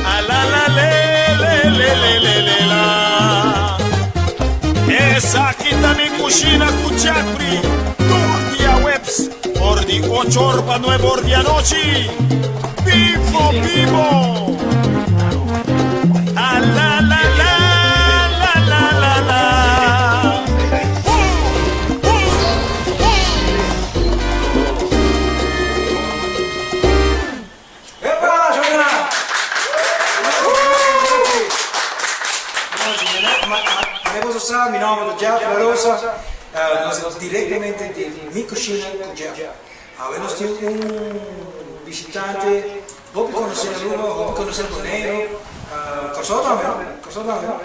Alalalelelelelelelá. Esaki ta mi kushina ku Jeffrey tur dia weps for di ocho or pa nuebe or di anochi. Bibo bibo! Alalalalalala. Hu, hu, hu. Epa, Jordana! Mane boso sa, mi nomber ta Jeff La Rosa, nos ta directamente di Mi Cushina cu Jeff. Awe nos tin un bishitante hopi conoci na Aruba, hopi conoci na Boneiru, Corsou tambe no? Corsou tambe no?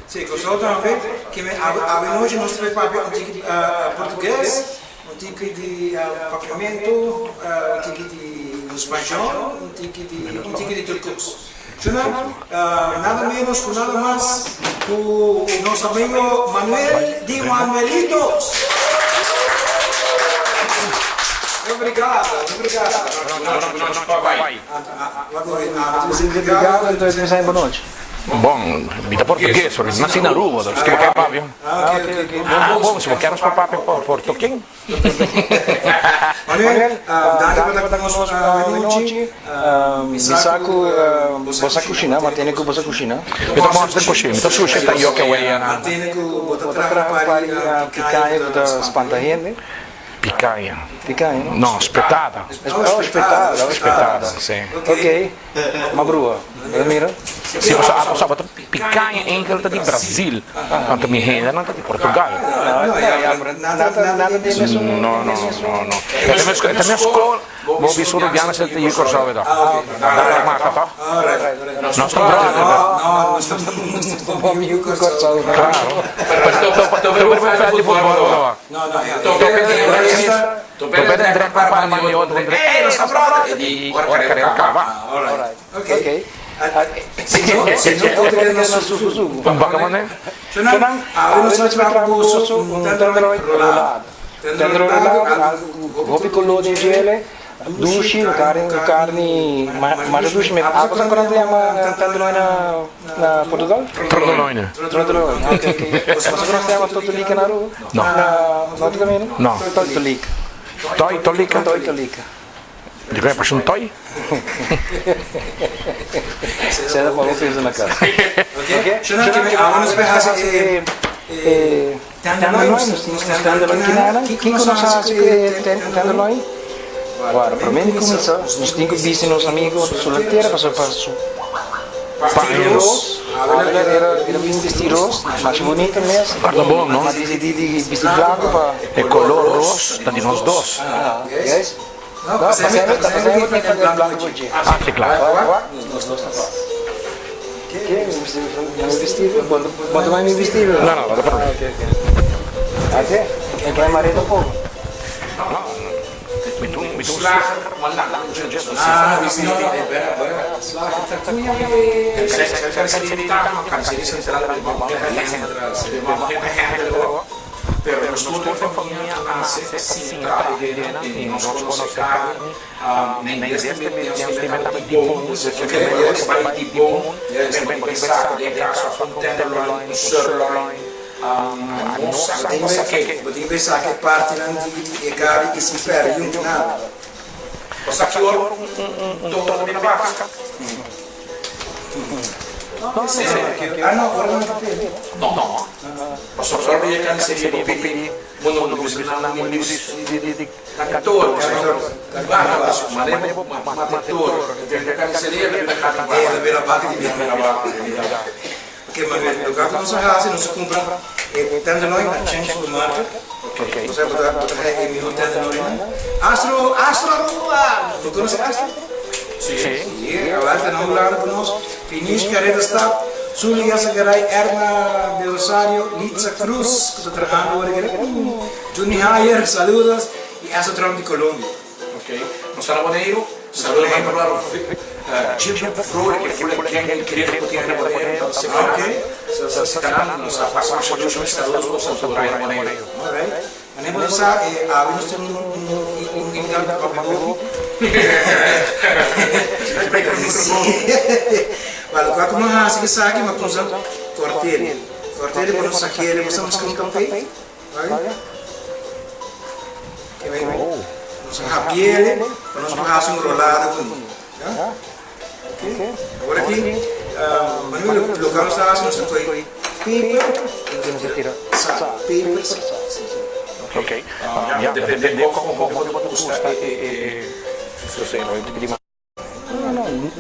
Si, Corsou tambe, keme awe nochi nos ta bay papia un tiki Portugues, Un tiki di papiamentu, un tiki di spañol, un tiki di un tiki di turkos. Shona, nada menos ku nada mas ku nos amigo Manuel di Manuelitos! Obrigado, obrigado. Bon, mi ta portugues, pero mi naci na Aruba, dus ki bo kier papia? Bon, bon, si bo kier nos por papia portugues. Manuel, danki pa ta ku nos awenochi. Mi sa ku bo sa kushina, mantene ku bo sa kushina. Mi ta mòster den kushina, mi ta sushi ta yoke wea. Mantene ku bo ta traha un par di picaña ku ta spanta hende. Picaña. Picaña, no? No, spetada. Oh, spetada. Spetada, si. Ok. Mabrua, bo ta mira? Si, pasobra abo sa bo ta picaña enkel ta di Brasil, anto mi hendenan ta di Portugal. No, no, no, no. E ta mes, e ta mes skol, bo bisa un rubiano si ta yu Kòrsou e ta. Dale mata tòg? Nos ta bròder. Klaro. Tope den drek pa par man di otro drek. Ey, nos ta brother! Y ora carera caba. Ok. Un baka mane? Shonan, awe nos ta traha ku boso un tenderloin rolado. Tenderloin rolado, algu ku hopi koló den djele, dushi, un karni, un karni masha dushi. Abo sa ku nan ta yama tenderloin na Portugal? Tenderloin. Tenderloin, ok, ok. Boso ku nos ta yama totolika na Aruba? No. Na otro kaminda? No. Toitolika. Toitolika? Toitolika. Di ku e parse un toi? Sera pa bo pensa na kas. Ok? Awe nos bai hasi e tenderloin. Nos tenderloin kinana. Kiko nos hasi ku e tenderloin? Wara, promé di kuminsá nos tin ku bisti nos amigo su lantera pasobra pa su Paña ros. Awe el a bin bisti ros, masha bunita mes. Guarda bon, no? Ma disidí di bisti blanku pa. E kolor ros ta di nos dos. Yes. No, pasé mi, ta pasé mi tin paña blanku bo dje. Ah, si, klaro. Wak, nos dos ta pas. Ke, mi bisti, mi bisti, bo ta bai mi bisti? No, no, no ta problema. Ok, ok. Ate, e bai mare tampoco. No, no. Mi ta un, mi ta un slager. Pero nos tur den famia a nase ta siña traha e denan i nos konosé karni. Na inglés tambe nos ta inventá T-bone, dus e ta bai T-bone, men bo tin saka den kaso un tenderloin, un sirloin, nos sa nos sa ke. Bo tin ke saka e partinan di e karni i sin pèrdè yuntu nada. Bo sa ki ora un toro ta bira baka? No. Pasobra ora bo yega carniceria bo pidi bo no bisa nan un di toro pasobra baka manera bo mata e toro den e carniceria ta bira carni baka. Ta bira baka di bira. Ok Manuel, loke ku nos a hasi nos a kumpra e tenderloin na Cheng Supermarket. Bo sa bo ta haya e miho tenderloin nan. Astro Astro Aruba! Bo konosi Astro? Si. Si, awel ta na Hulanda ku nos. Finish Carrera Stap, Zully Yasegaray, Erna del Rosario, Litza Cruz ku ta trahando ora kere, Juni Hayer, saludos, i Astro Trump di Colombia. Ok, nos ta na Boneiru, saludos bai pa Gilbert Vrolijk e fula gang di gref ku tin na Boneiru, ta sekanan, nos a pasa masha dushi, saludos pa boso tur na Boneiru. Alright, manera boso sa awe nos tin un. un invitado ku papia hopi. Wak, lokual ku mi a hasi ku esaki, mi a kusa kòrt'el. Kòrt'el pa nos sake'el, nos ta buska un tapeit, wak. Nos a habi'el pa nos por hasi un rolada kuné. Ya. Awor aki, Manuel, loke nos ta hasi, nos ta kohe peper i nos ta tira sal. Peper, sal. Ok. Ya, depende kon hopi bo ta gusta e sosego.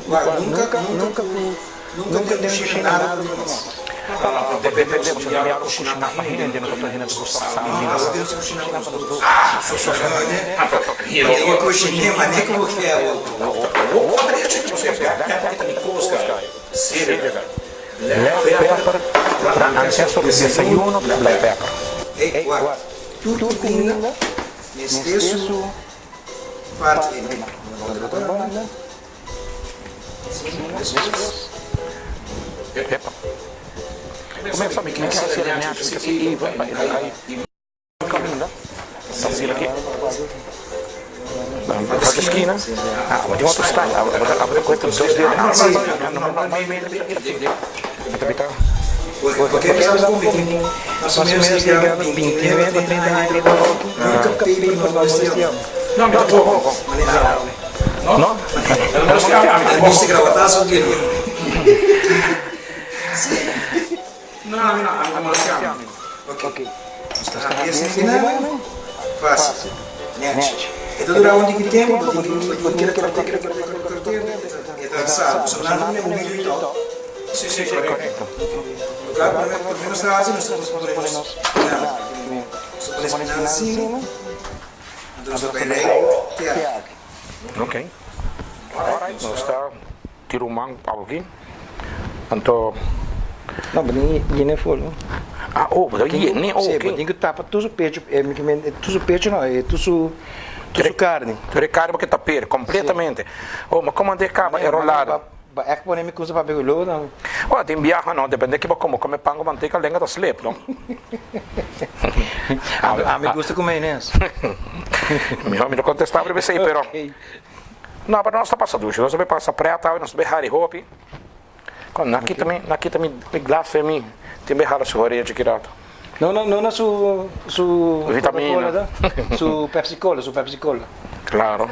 Wak, nunka, nunka ku, nunka den kushina nada ku nos. Depende bo sa diablo kushina pa hende no ta hende ta gusta sal ni nada. Nos ta kushina pa nos dos. Bo kushine mane ku bo ke awor. Black pepper ta ancestro di desayuno black pepper. Ey, wak, tur kuminda mester su parti ei. Bo ta Epa. Comienza mi kier haci el neachi mi kasi even pa e no cay caminda. Ta haci aki. Pa ki skina. Ah, abo tin otro style. Abo ta abo ta coge dos dedo. Mi ta bita. Porque mi sa con mi mas o menos ya 29 pa 30 aña nunca paper no molestia. No, mi tampoco. No? Mester grabata su kilo. No, no, no, ami ta molestia mi. Ok. Nos ta haci esaki nan facil. Nechi. E ta dura un tiki tempo, bo tin ki bo tin ki keda corte, corte, corte, corte, e ta sal. Pasobra nan ta pone un medio y to. Si, si, correcto. Loke prome nos ta haci, nos ta pone nos spinada. Nos ta pone spinada asina. Anto nos ta bai rei te aki. Ok. Alright, nos ta tira un man pa aki. Anto. No, bo tin yene fol no. Ah, oh, bo ta yene, oh, ok. Si, bo tin ku tapa tur su pecho, tur su pecho no, tur su, tur su karni. Tur e karni bo ke taper kompletamente. Oh, ma komo ante e kaba e rolada? Ba echt pone mi kusa papia ku lodo tambe. Ora tin biaha no, depende ki bo come, come pan ku manteca lenga ta slip no. Ami gusta ku mayones. Miho mi no contesta riba esey pero no pero nos ta pasa dushi, nos ta bay pasa pret awe, nos ta bay hari hopi. Kon na kita mi na kita mi glas fe mi tin bay hala su horechi ki rato. No no no na su su Vitamina. Coca-Cola ta? Su Pepsi Cola, su Pepsi Cola. Claro.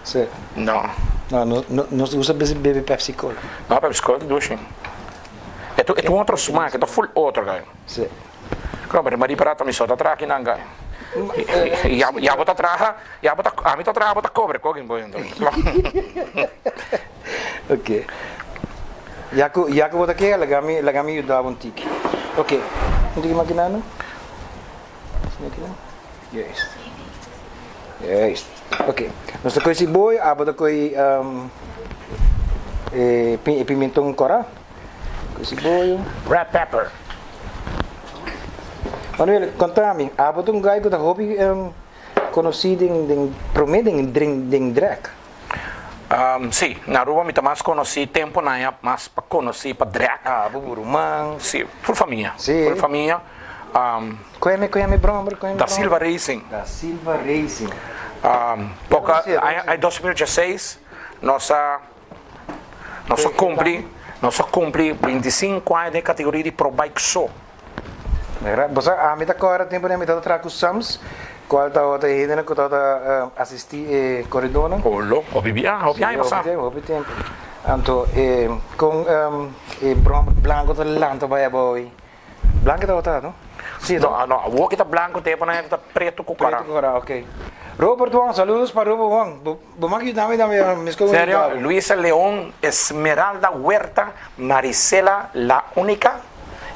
Sí. No. No, no, no, nos gusta bebe Pepsi Cola. No, Pepsi Cola ta dushi. E tu, e tu otro smaak, e ta full otro guy. Sí. Claro, pero mari para ta mi so ta traha kinan guy. Ya, ya bo ta traha, ya bo ta, ami ta traha, bo ta cobre kokin boy enton. Ok. Ya ku ya ku bo ta kere laga mi laga mi yuda bo un tiki. Ok. Un tiki makina no. Makina. Juist. Juist. Ok. Nos ta koe siboyo, abo ta koe um, e, e pimenton kora. Koe siboyo. Red pepper. Manuel, konta mi, abo ta un guy ku ta hopi um, konosí den den promé den den den drag. Sí, na Aruba mi ta mas konosí temponan ya mas pa konosí pa drag. Ah, bo bo ruman. Sí, ful famia. Sí. Ful famia. Koe mi, koe mi bromber, koe mi Da Silva Racing. Da Silva Racing. Poca, aña 2016 nos a, nos a cumpli, nos a cumpli 25 aña den categoria di Pro Bike so. Bo sa, ami ta kòrda tempu den mi tabata traha ku Sams, kual tabata e hendenan ku tabata asistí e koredónan. Olo, hopi bia, hopi aña pasá. Sí, hopi tempu. Anto e kon e bròmer blanku ta lanta bai abou ei. Blanku e tabata, no? Sí, no? No, awor ki ta blanku, tempunan e ta pretu ku kòrá. Pretu ku kòrá, oke. Robert Wong, saludos pa Robert Wong. Bo bo mag yuda mi tambe, miskon bo Serio, yuda bo. Luisa Leon, Esmeralda Huerta, Marisela La Unica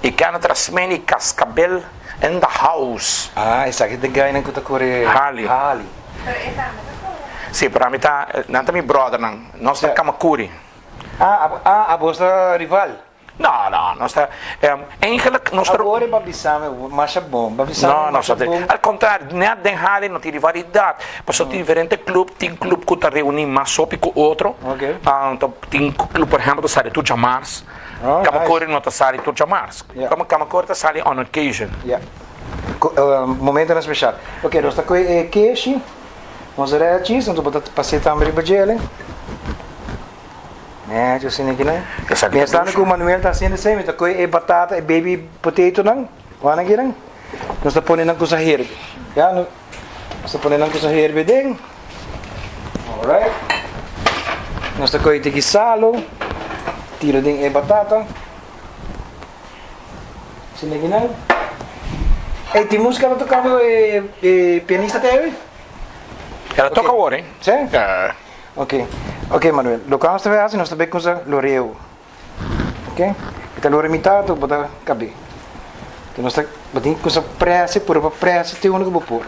y Kenneth Rasmeni Cascabel in the house. Ah, esaki ta e guynan cu ta core Harley. Harley. Pero e tambe ta core. Sí, pero ami ta, nan ta mi brothernan. Nos ta Kamakuri. Ah, abo, ah, abos ta rival. No, no, nos ta, eigenlijk nos ta. Awor e ba bisa mi masha bon, ba bisa mi masha bon. Al contrario, net den Harley no tin rivalidad, pasobra tin diferente club, tin club cu ta reuni mas hopi cu otro, anto tin club por ehempel ta sali tur djamars, Camacori no ta sali tur djamars, Camacori ta sali on occasion. Ya, momentonan special. Ok, nos ta coge e keshi. Mozzarella cheese, anto bo ta pas'é tambe riba djele. Nèchi asina aki nan. Esaki ta Mientras dushi. ku Manuel ta hasiendo esei, mi ta kohe e batata, e baby potatonan, wak nan kinan, nos ta pone nan kusa herbe. Ya, nos ta pone nan kusa herbe den. Alright. Nos ta kohe tiki salo, tira den e batata. Asina aki nan. Ey, tin música ta tocando e e pianista ta ey? El a toca awor, eh? Sí? Ja. Ok. Ok, Manuel. Loke nos ta bay haci, nos ta bay cusa loreo. Ok? Mi ta lore mitad, anto bo ta cabe. Enton nos ta, bo tin cusa presi, pura pa presi te unda cu bo por.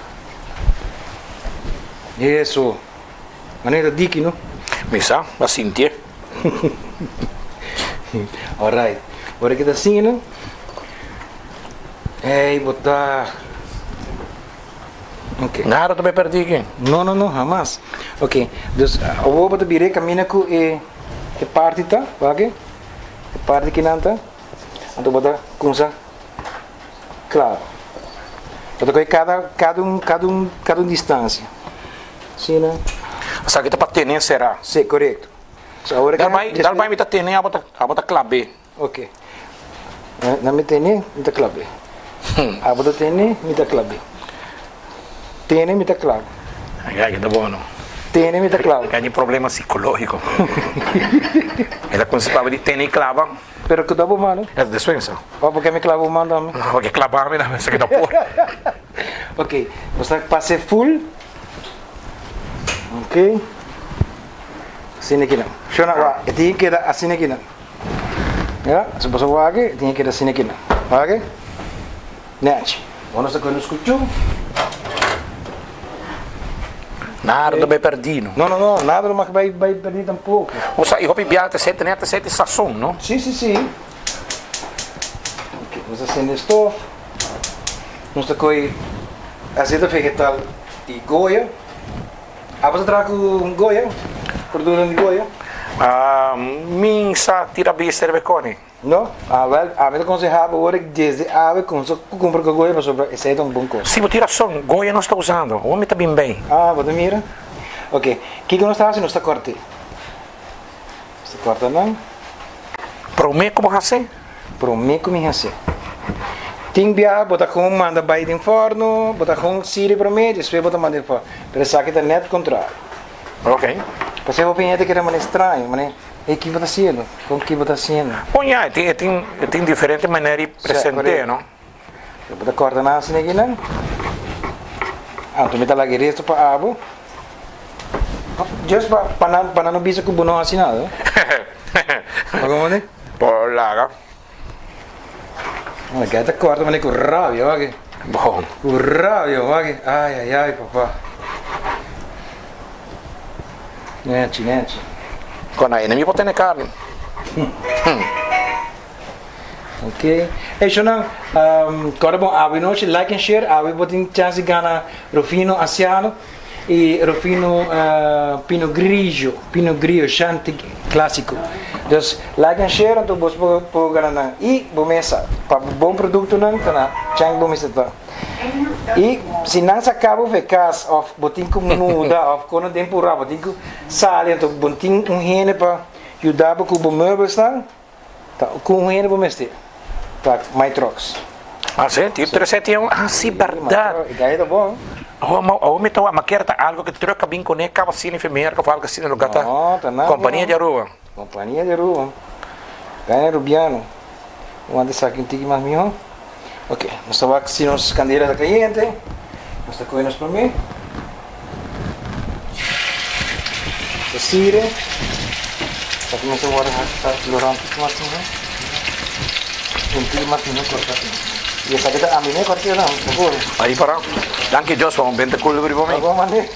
Eso. Manuel ta diki, no? Mi sa, a sintié. Alright. Ora ki ta asina, ey bo ta. Ok. Nada ta bay perdí aki. No, no, no, hamas. Ok, dus awor bo ta bira e kaminda ku e e parti ta, wak e parti kinan ta, anto bo ta kumsa klaba. Bo ta kohe kada kada un kada un kada un distansia. Asina. Esaki ta pa tene será. Sí, korekto. So awor Dal bai, dal bai mi ta tene, abo ta abo ta klab'é. Ok. Na mi tene, mi ta klab'é. Abo ta tene, mi ta klab'é. Tene, mi ta klaba. Ay, ay, ta bon no. Tene, mi ta klaba. E tin problema psicológico. E ta cuminsa papia di tene y klaba. Pero ku ta bo mano? Es despensa. Oh, porque mi klaba bo man tambe? No, porque klaba mi tambe, esaki ta por. Ok, nos ta pase full. Ok. Asina aki nan. Shona, wak, e tin keda asina aki nan. Ya, si boso wak, e tin keda asina aki nan. Wak? Nechi. Bo nos ta kohe nos kuchú. Nada ta bai pèrdí, no? No, no, no, nada lo mag bai bai pèrdí tampoko. O sa, i hopi biaha ta sete, nèt ta sete sason, no? Sí, sí, sí. Ok, nos ta sende stof. Nos ta kohe aseta vegetal di Goya. Abo ta traha ku Goya? Produktonan di Goya? Mi sa tira bista riba e koni. No? Ah, wèl, ami ta konsehá bo ora desde awe kumsa ku kumpra ku Goya pasobra esei ta un bon kos. Si bo tin rason, Goya nos ta usando. Awor mi ta bin bei. Ah, bo ta mira? Oke, kiko nos ta hasi? Nos ta kòrt'é. Nos ta kòrta nan. Promé ku bo hasi? Promé ku mi hasi. Tin biaha bo ta kon manda bai den fòrno, bo ta kon siri promé, despues bo ta manda den fòrno. Pero esaki ta nèt kontrario. Ok. Pasobra hopi hende ta kere manera straño, manera, ey ki bo ta hasiendo? Kon ki bo ta hasiendo? Bon ya, e tin e tin e tin diferente manera di present'é, no? Bo ta kòrta nan asina akinan. Anto mi ta laga e resto pa abo. Just pa pa nan pa nan no bisa ku bo no hasi nada. Bo komo Por laga. Mane ke ta korta mane ku rabia wak. Bon. Ku rabia wak. Ai ai ai papa. Nechi nechi. Kon a enemi por tene karni. Ok. Ey shownan, kòrda bon awe nochi like and share. Awe bo tin chance di gana Rufino Anciano y Rufino Pinot Grigio, Pinot Grillo Chianti Classico. Dus like and share anto bos por por gana nan. Y bo mesa pa bon productonan ta na Chang bo mester ta. Y si nan saca bo fe cas of bo tin cu muda of kono den pura bo tin cu sali anto bo tin un hende pa yuda bo cu bo meubelsnan. Ta ku un hende bo mester ta my trucks. Ah si, ti trece ti un, ah si berdad. E gaya ta bon. Awor mi ta wak, ma kier ta algo ku truck a bin kuné kaba asina fi Merka of algo asina lugar ta. No, ta nada. Kompania di Aruba. Kompania di Aruba. Gaya Rubiano. Wanta esaki un tiki mas mihó. Ok, nos ta wak si nos kandela ta kayente. Nos ta kohe nos promé. Nos ta sire. Esaki mester wòrdu hasi lora un tiki mas mihó. Un tiki mas mihó kòrtá. I esaki ta ami me kòrt'é nan, bo kore. Ahí para. Danki Dios pa un bente kul riba mi. Bo mande.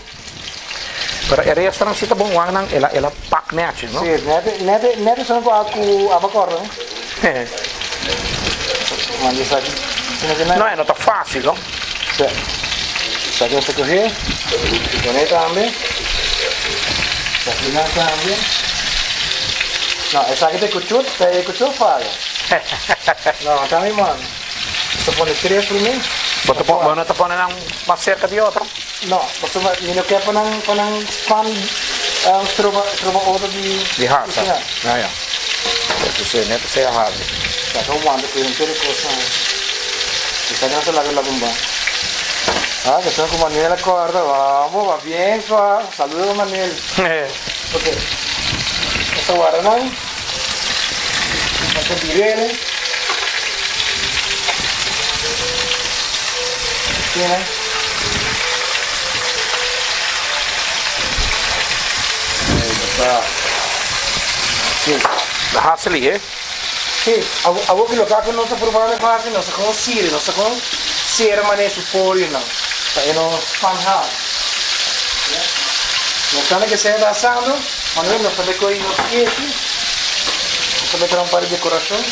Pero e restaurant si ta bon wak nan, el a el a pak nechi, no? Si, net net net esun ku a ku aba kòrda no. Mande esaki sino ke nan. No, e no ta fácil, no? Si. Esaki nos ta kohe, pone tambe. Esaki nan tambe. No, esaki ta e kuchut, ta e kuchut faya. No, ta mi mano. Nos ta pone tres promé. Bo ta bo no ta pone nan mas serka di otro? No, pasobra mi no ke pa nan pa nan span stroba stroba otro di Di hasa. kusina. Ya ya. Eso si, net esei a hasi. Ya ta wanta ku henter e kosnan. Esaki nos ta laga laga un ban. Ah, kestion ku Manuel a kòrda. Vamos, va bien sua. Saludo Manuel. Ok. Nos ta warda nan. Nos ta bir'el. Asina. Ahí ta. Sí. Ta hasi lihe. Sí, awor ki loke ku nos ta probando ku hasi, nos ta kon siri, nos ta kon sera manera su porionan pa e no span hard. Nos ta ke sea ta asando, Manuel nos ta bay kohe nos keshi, nos ta bay traha un par di dekorashon.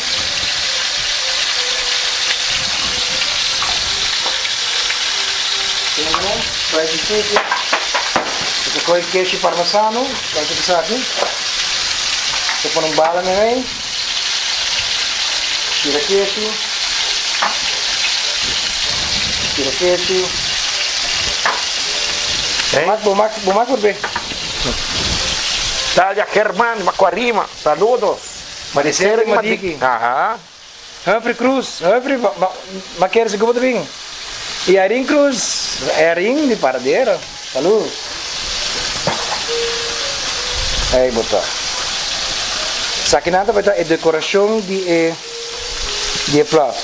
Slice di keshi, nos ta kohe keshi parmesano, slice di esaki, nos ta pone un bala mei. Tira keshi. Tira keshi. Hey. Bo mak, bo mak por be. Talia Germán, Macuarima, saludos. Maricela Madiki. Aha. Humphrey Cruz, Humphrey, ma, ma, ma kere si kubo ta bin. Y Irene Cruz, Irene di Paradera, saludos. Ey bo ta. Esakinan ta ta e decoracion di e di e plato.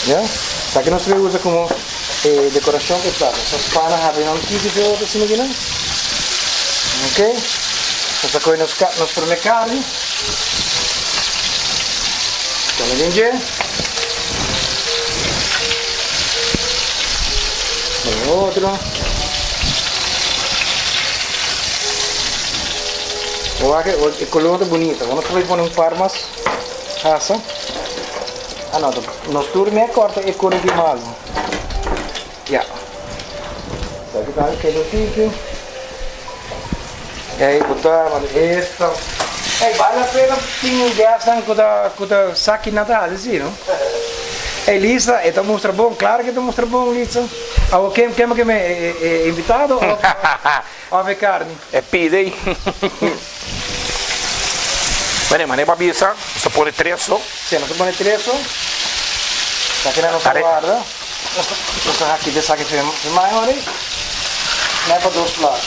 Ya? Esaki nos ta usa como e decoracion pa e plato. Nos ta spana habri nan tiki fe otro asina kinan. Ok. Nos ta coge nos nos prome carni. Pone den dje. Pone otro. Wak e color ta bunita. Nos ta bai pone un par mas hasa. Ah no, nos tur mi a corta e color di malu. Ya. Esaki ta keda un tiki. Ey bo ta manda esta. Ey bale la pena tin un guestnan ku ta ku ta sa ki nan ta hasi si no. Ey Lisa e ta mustra bon klaro ke ta mustra bon Lisa. Awo ken ken bo ke me e invitado of of e karni. E pide ey. Bueno mane pa bisa nos ta pone tres so. Si nos ta pone tres so. Esaki nan nos ta warda. Nos ta haki esaki fe mai ora ei. Nan pa dos plat.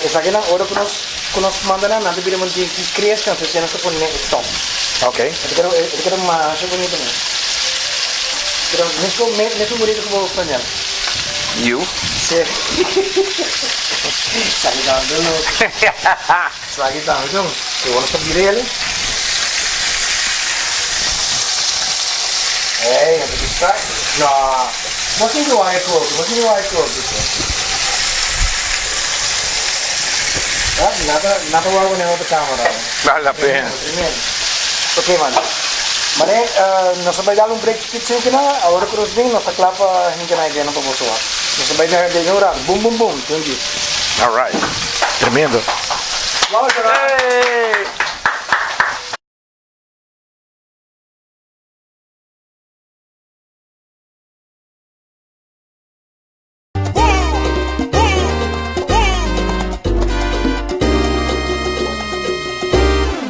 Esaki nan ora ku nos ku nos manda nan nan ta bira mantin ki kreska anto esei nos ta pone den e top. Ok. E ta keda e ta keda masha bunito mes. Pero mesco mesco bunito ku bo flanel. You? Si. Esaki ta duru. Esaki ta duru. E ora nos ta bira el. Ey, no ta gusta. No. Bo sinti wak e koki, bo sinti wak e koki. Nada, nada wak bo otro camera. Vale la pena. Ok man. Mane, nos ta bai dal un break chiquito sin kina, awor ku nos bin nos ta kla pa hinka na idea nan pa boso wak. Nos ta bai den un rato, bum bum bum, tin un djis. Alright. Tremendo. Hey!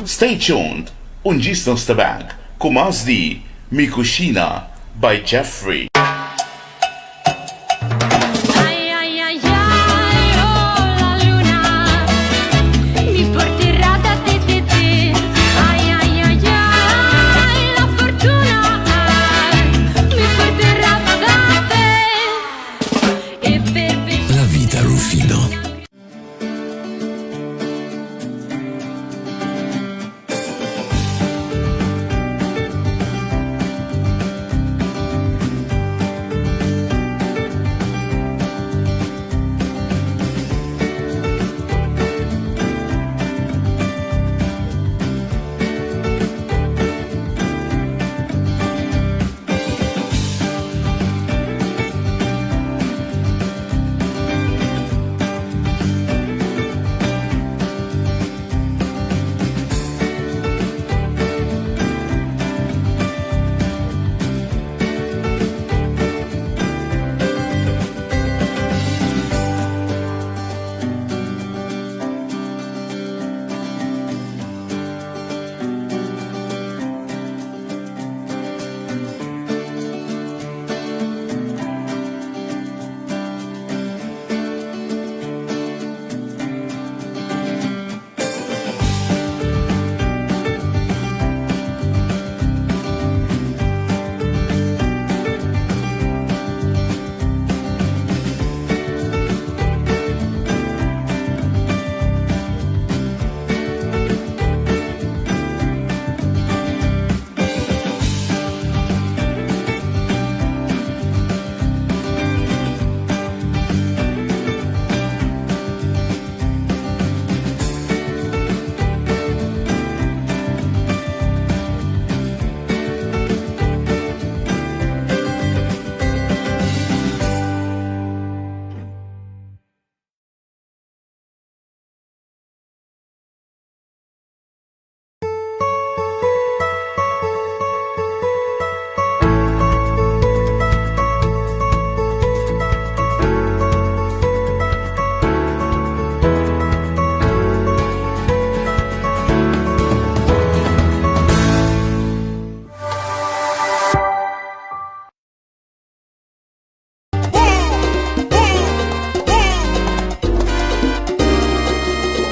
Stay tuned, un djis nos ta back ku mas di Mi Cushina by Jeffrey. La vita Rufino.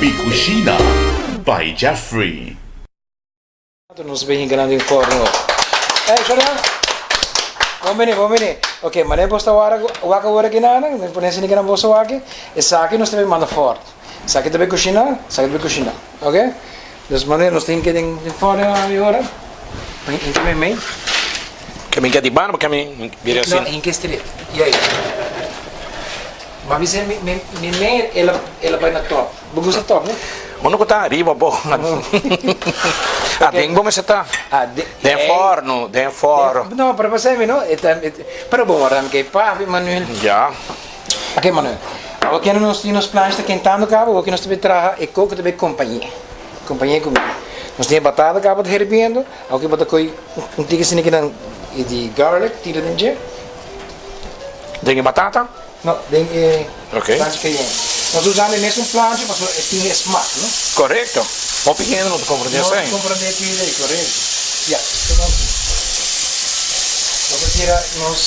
Mi Cushina by Jeffrey. Nos bin grandi den forno. Hey, Shona. Bon bini, bon bini. Ok, manera bos ta wara wak awor aki nan, mi pone esaki nan bos a wak. Esaki nos ta bin manda fort. Esaki ta bin kushina, esaki ta bin kushina. Ok? Dus manera nos tin ke den forno awor. Hinka mi mei. Ke mi ke di banda, ke mi bira asina? No, hinka straight. Juist. Ma bisa mi mi mei el a bai na top. Bo gusta top, no? Uno ku ta ariba bo. Aden bo mester ta. Den forno, den forno. No, pero pasai mi no. Pero bo wòrda mi ke papi, Manuel. Ya. Ok, Manuel. Awor kende nos tin nos plancha ta kentando kaba, awor ke nos ta bai traha e koko ta bai kompañ'é. Kompañ'é ku mi. Nos tin e batata kaba ta herbiendo, awor ke bo ta koi un tiki asina kinan di garlic tira den dje. Den e batata? No, den e plancha kayente. Nos ta usando e mesun plancha pasobra e tin e smak, no? Korekto. Hopi hende no ta komprendé esei. No ta komprendé ki idei, korekto. Ya, tuma aki. Nos ta tira nos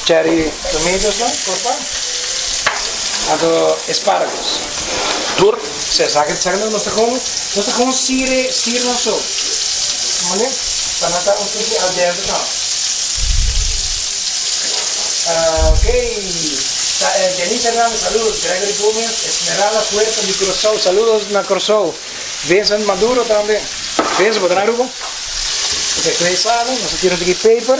cherry tomatoesnan, kortá. Anto asparagus. Tur? Sí, esaki nos ta kon, nos ta kon sire, sire nan so. Mane? Pa nan ta un tiki al dente tambe. Ok, Denise Hernandez, saludos. Gregory Gomez, Esmeralda Huerta di Curaçao, saludos na Curaçao. Vincent Maduro tambe. Vincent, bo ta na Aruba? Ok, cu esaki nos ta tira un tiki peper.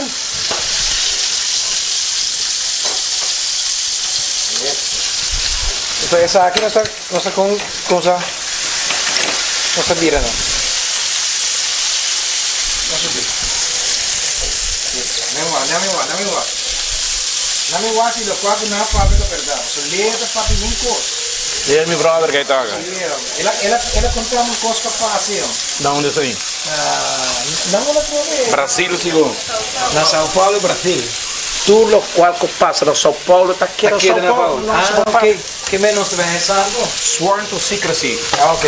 Enton esaki nos ta nos ta con cosa nos ta bira nan. Nos ta bira. Nan wak, nan mi wak, nan mi wak. Nan mi wak si lokual ku nan a papia ta bèrdat. Pasobra Lea ta papia yen kos. Lea mi bròder ke ta. Lea, el a el a el a konta mi un kos ku a pasa yo. Na unda esei? Na unda atrobe? Brasil sigur. Na Sao Paulo, Brasil. Tur lokual ku pasa na Sao Paulo ta keda Sao Paulo. Ah, ok. Ke men nos ta ben hesando? Sworn to secrecy. Ah, ok.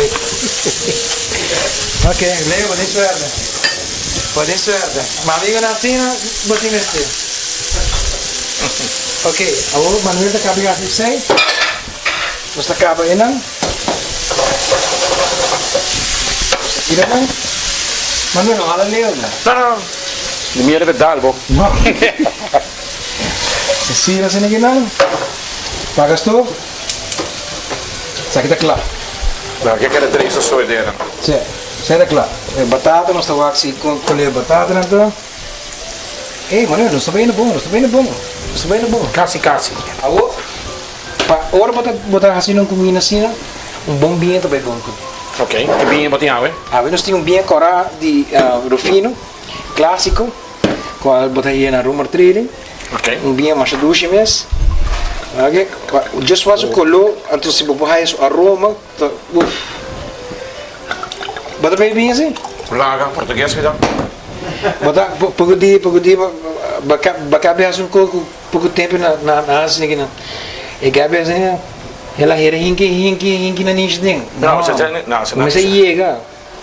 Ok, Leo, bo tin suerte. Bo tin suerte. Ma amigonan asina bo tin mester. Ok, awor Manuel ta kaba di hasi esei. Nos ta kaba einan. Nos ta tira nan. Manuel, no hala leu nan. No, no, no. Di mi riba e dal bo. No. Se sira asina aki nan. Paga stoof. Esaki ta kla. No, ke kere dreso so e dera. Si, esaki ta kla. E batata nos ta wak si kon kolor e batatanan ta. Ey, Manuel, nos ta bayendo bon, nos ta bayendo bon. Nos ta bayendo bon. Kasi, kasi. Awor. Pa ora bo ta bo ta hasiendo un kuminda asina, un bon biña ta bai bon ku. Ok, ki biña bo tin awe? Awe nos tin un biña kòrá di Rufino, klásiko, kual bo ta hia na Rumor Trading. Ok. Un biña masha dushi mes. Ok, djis wak su koló, anto si bo por haya su aroma, ta uf. Bo ta bebe biña si? Laga, portugues mi ta. Bo ta poko dia, poko dia bo a kabe hasi un kos ku. Poco tempo na na na hasi niki nan. E gabi hasi niki el a hera hinki hinki hinki na nishi den. No, se se no, se no. Mester yega.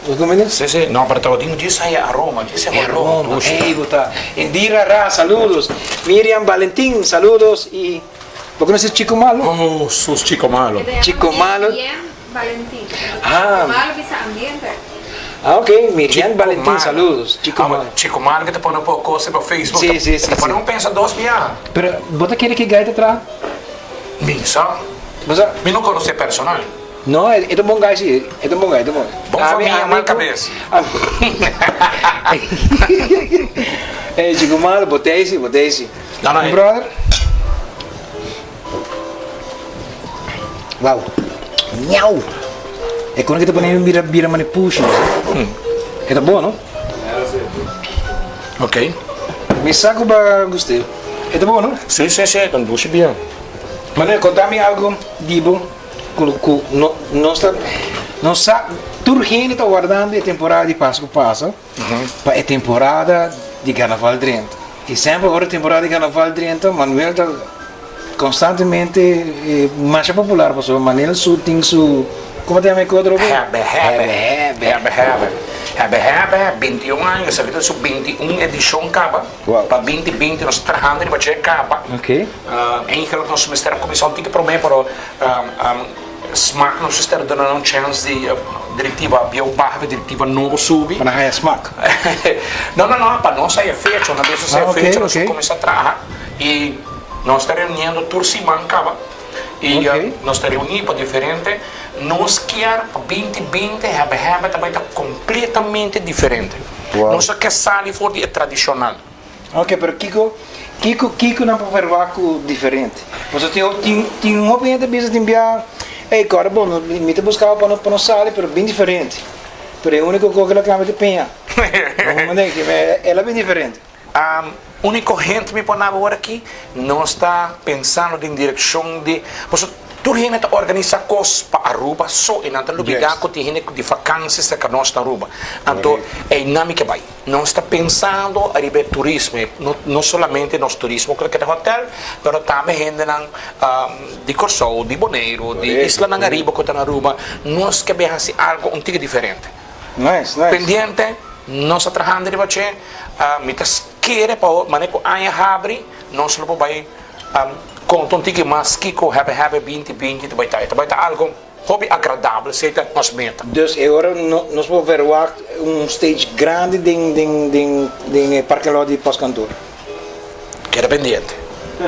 Bo comprende? Si si, no, pero tabatin djis haya aroma, djis e olor dushi. Aroma, ey bo ta. Indira Ra, saludos. Miriam Valentin, saludos y bo conoce Chico Malo? Oh, sus Chico Malo. Chico Malo. Miriam Valentin. Chico Malo bisa ambiente. Ah, ok. Miriam Valentin, saludos. Chico Malo. Chico Malo que ta pone un poco cosa riba Facebook. Sí, sí, sí. Ta pone un pensa dos biaha. Pero bo ta kere ki guy ta traha? Mi sa. Bo sa? Mi no conoce personal. No, e ta un bon guy si. E ta un bon guy, e ta un bon guy. Bon famia, mal cabes. Ey, Chico Malo, bo ta ey si, bo ta ey si. No, no. Mi brother. Wow. Miau. E kona ki ta pone mi bira bira mane pushi. E ta bon, no? Ok. Mi sa ku ba gust'é. E ta bon, no? Si, si, si, ta un dushi bien. Manuel, konta mi algo di bo ku ku no nos ta nos sa tur hende ta wardando e temporada di Pasku pasa pa e temporada di Carnaval drenta. I semper ora e temporada di Carnaval drenta Manuel ta Constantemente masha popular pasobra Manel su tin su como ta yama e otro bo? Hebe hebe. Hebe hebe. Hebe hebe. Hebe hebe 21 aña esaki ta su 21 edicion caba. Wow. Pa binti binti nos ta trahando riba dje caba. Ok. Eigenlijk nos mester a cuminsa un tiki prome pero. Smaak nos mester duna nan un chèns di direktiva bieu baha pa direktiva nobo subi. Pa nan haya smaak. No, no, no, pa nos haya fecha. Una bes nos haya fecha nos a kuminsá traha i nos ta reuniendo tur siman kaba i nos ta reuní pa diferente. Nos kier pa binti binti hèbè hèbè ta bai ta kompletamente diferente. Nos a ke sali for di e tradishonal. Ok, pero kiko, kiko, kiko nan por verwagt ku diferente? Pasobra tin, tin, tin hopi hende ta bisa tin bia, ey kòrda bo, mi ta buska bo pa no, pa no sali, pero bin diferente. Pero e úniko kos ku el a kambia ta peña. El a bin diferente. Úniko hende mi por naba awor aki, nos ta pensando den direkshon di, pasobra tur hende ta organisa kos pa Aruba so i nan ta lubida ku tin hende di fakansi serka nos na Aruba. Anto einan mi ke bai. Nos ta pensando ariba e turismo, no solamente nos turismo ku ta keda hotel, pero tambe hendenan di Kòrsou, di Boneiru, di islanan ariba ku ta na Aruba, nos ke bin hasi algu un tiki diferente. Pendiente, nos ta trahando riba dje, mi ta kere pa manera ku aña habri nos lo por bai konta un tiki mas kiko Happy Happy binti binti ta bai ta. E ta bai ta algu. Hopi agradabel esei ta nos meta. Dus e ora nos por verwagt un stage grandi den den den den e parking lot di postkantoor. Keda pendiente.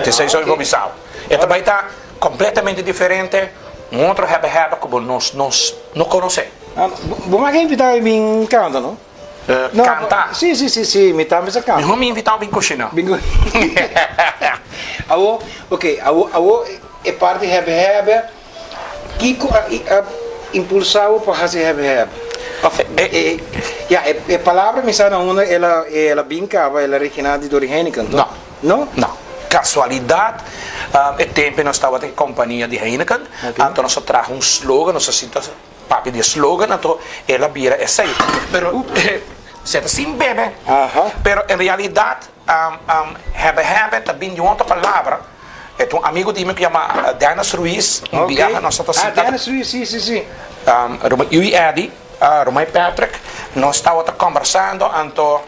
Esei so mi por bisa bo. E ta bai ta completamente diferente, un otro hebe hebe ku bo nos nos no konosé. Bo mag invita mi bin kanta no? Kanta? Si si si si mi tambe sa kanta. Mihó mi invita bo bin kushina. Bin Awo ok awo awo e parti hebe hebe. Kiko a impulsá bo pa hasi hèbè hèbè? Òf e, ya, e palabra mi sa na unda el a, el a bin kaba, el a originá di dor di Heineken, to? No. No? No. Kasualidat, e tempu nos tabata e kompania di Heineken, anto nos a traha un slogan, nos a sinta papia di e slogan, anto el a bira esei. Pero, se ta sin bebe. Pero en realidat, Hèbè hèbè ta bin di un otro palabra. E ta un amigo di mi ku yama Dennis Ruiz. Un biaha nos tabata sinta. Ah, Dennis Ruiz, si, si, si. Ruma yu i Eddie, Ruma i Patrick, nos tabata kombersando, anto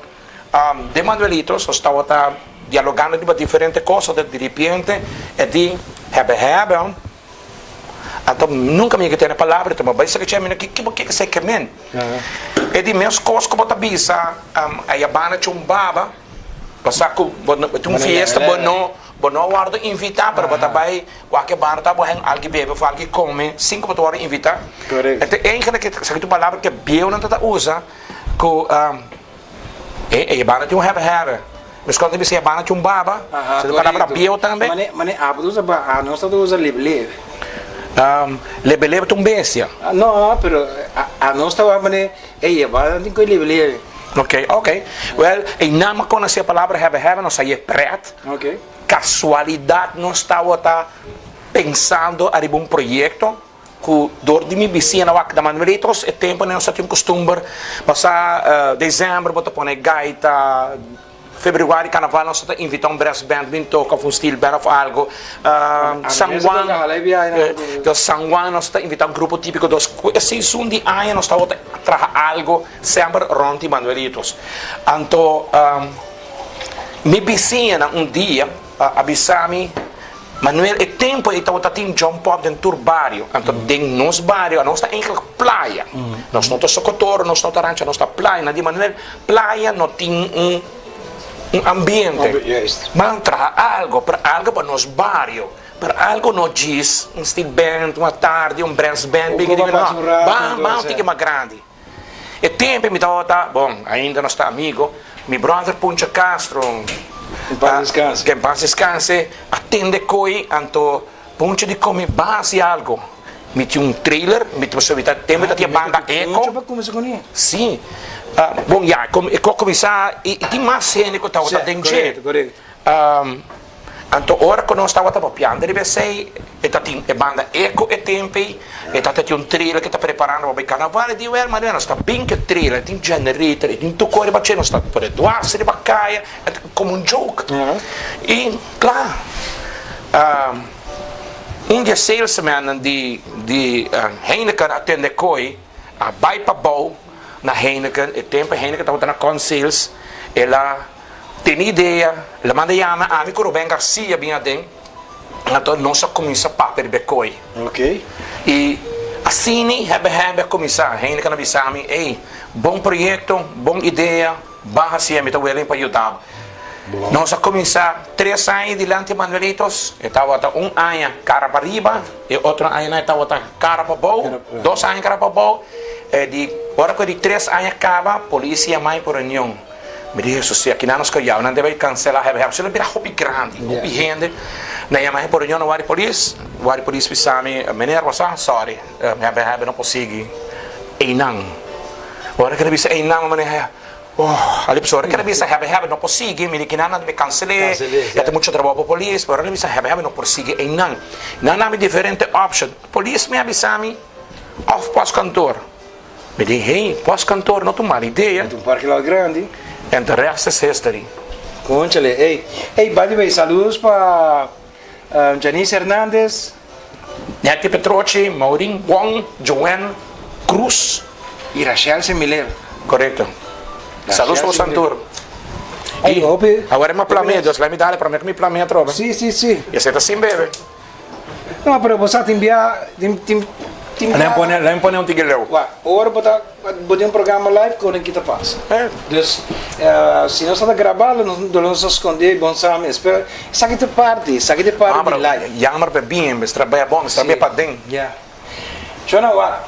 den Manuelitos nos tabata dialogando riba diferente kos, anto diripiente e di, Hèbè hèbè. Anto nunka mi a tene palabra, anto mi a bai saka dje, mi no ke bo ke esei ke men. E di mes kos ku bo ta bisa ayabana cu un baba, pasá ku bo no tin un fiesta bo no bo no a wòrdu invitá, pero bo ta bai wak e bar ta bo hen algu bebe òf algu kome sin ku bo ta wòrdu invitá. E ta eigenlik esaki ta un palabra ku e bieunan ta ta usa ku. E e yabana tin un hèbè hèbè. Meskos ta bisa yabana tin un baba. Aha, Esei ta palabra korekto. bieu tambe. Mane, mane abo ta usa ba, anos ta usa lebe lebe. Lebe lebe ta un bestia. No, pero anos ta wak mane, e yabana tin koe lebe lebe. Ok, ok. Wèl, einan mi a konosé e palabra hèbè hèbè, nos a ye prèt. Ok. Kasualidat nos tabata pensando ariba un proyekto. Ku dor di mi bisiña na wak na Manuelitos e tempu nos a tin kustumber pasa desèmber bo ta pone gaita, febrüari karnaval nos ta invitá un brass band bin toka òf un steel band òf algu, San Juan San Juan nos ta invitá un grupo típiko dos ku e seisun di aña nos tabata traha algu semper rònt di Manuelitos. Anto mi bisiñanan un dia a bisa mi. Manuel, e tempo ei tabata tin jump up den tur bario. Anto den nos bario, anos ta eigenlijk playa. Nos no ta Socotoro, nos no ta Rancho, nos ta playa. Nan di Manuel, playa no tin un un ambiente. Ban traha algo, pero algo pa nos bario. Pero algo no djis un steel band, un atardi, un brass band, bigi di no. Ban, ban un tiki mas grandi. E tempo mi tabata, bon, ainda nos ta amigo, mi brother Puncho Castro, En paz descanse. Que en paz descanse, a tende koe, anto Puncho di come ban hasi algo. Mi tin un trailer, mi ta pasobra mi ta tempo mi ta tin banda Eco. Puncho pa cuminsa cune? Si. Bon ya, e ko cuminsa, y tin mas hende cu tabata den dje. Correcto, correcto. Anto ora ku nos tabata papiando riba esei, e ta tin e banda Eco e tempu ei, e ta tin un trailer ku ta preparando pa bai karnaval, e di, Wèl Maria, nos ta bin ku e trailer, e tin generator, e tin tur kos riba dje, nos ta pone dwars riba kaya, e ta komo un joke. I kla, un di e salesmannan di di Heineken a tende koi, a bai pabou na Heineken, e tempu Heineken tabata na Consales, el a. Tene idea, el a manda yama ami ku Ruben Garcia bin aden, anto nos a kuminsá papia riba e koi. Ok. I asina Hebe Hebe a kuminsá. Hende a bisa mi, Ey, bon proyekto, bon idea, ban hasié, mi ta willing pa yuda bo. Nos a kuminsá tres aña dilanti Manuelitos, e tabata un aña kara pa riba, e otro añanan e tabata kara pa bou, dos aña kara pa bou. E di, ora ku e di tres aña kaba, polis yama mi pa reunion. Mi di, Hesus, si akinan nos kayau, nan debe kanselá Hebe Hebe. Pasobra el a bira hopi grandi, hopi hende. Nan yama mi pa reunion na wari polis, wari polis bisa mi, Meneer, bo sa? Sorry, Hebe Hebe no por sigui einan. Ora ku el a bisa einan, mi manera. Oh, ali pasobra ora bisa hebe hebe no por sigui, mi di kinan nan mi kansel'é, ya tin mucho trabou pa polis, pero ora bisa hebe hebe no por sigui einan. Nan dami diferente option. Polis mi a bisa mi of postkantoor. Mi di, hey, postkantoor no ta un mal idea. Ta un parke lòt grandi. And the rest is history. Conchale, ey. Ey, by the way, saludos pa Janice Hernandez. Netty Petrochi, Maureen Wong, Joanne Cruz. Y Rachel Semiller. Correcto. Saludos pa boso tur. Y awor e mi a plamea, Dios laat mi dale prome cu mi plamea atrobe. Si, si, si. Y esey ta sin bebe. No, pero bo sa tin bia, tin, tin, tin bia. Laat mi pone, laat mi pone un tiki leu. Wak, ora bo ta, bo tin un programa live, konen kita pasa. Dus, si nos ta graba, lo nos, lo nos a skonde bon sa mes. Pero esaki ta parti, esaki ta parti di live. Jammer pa bien, mester a bon, mester a bia paden. Ya. Shona, wak,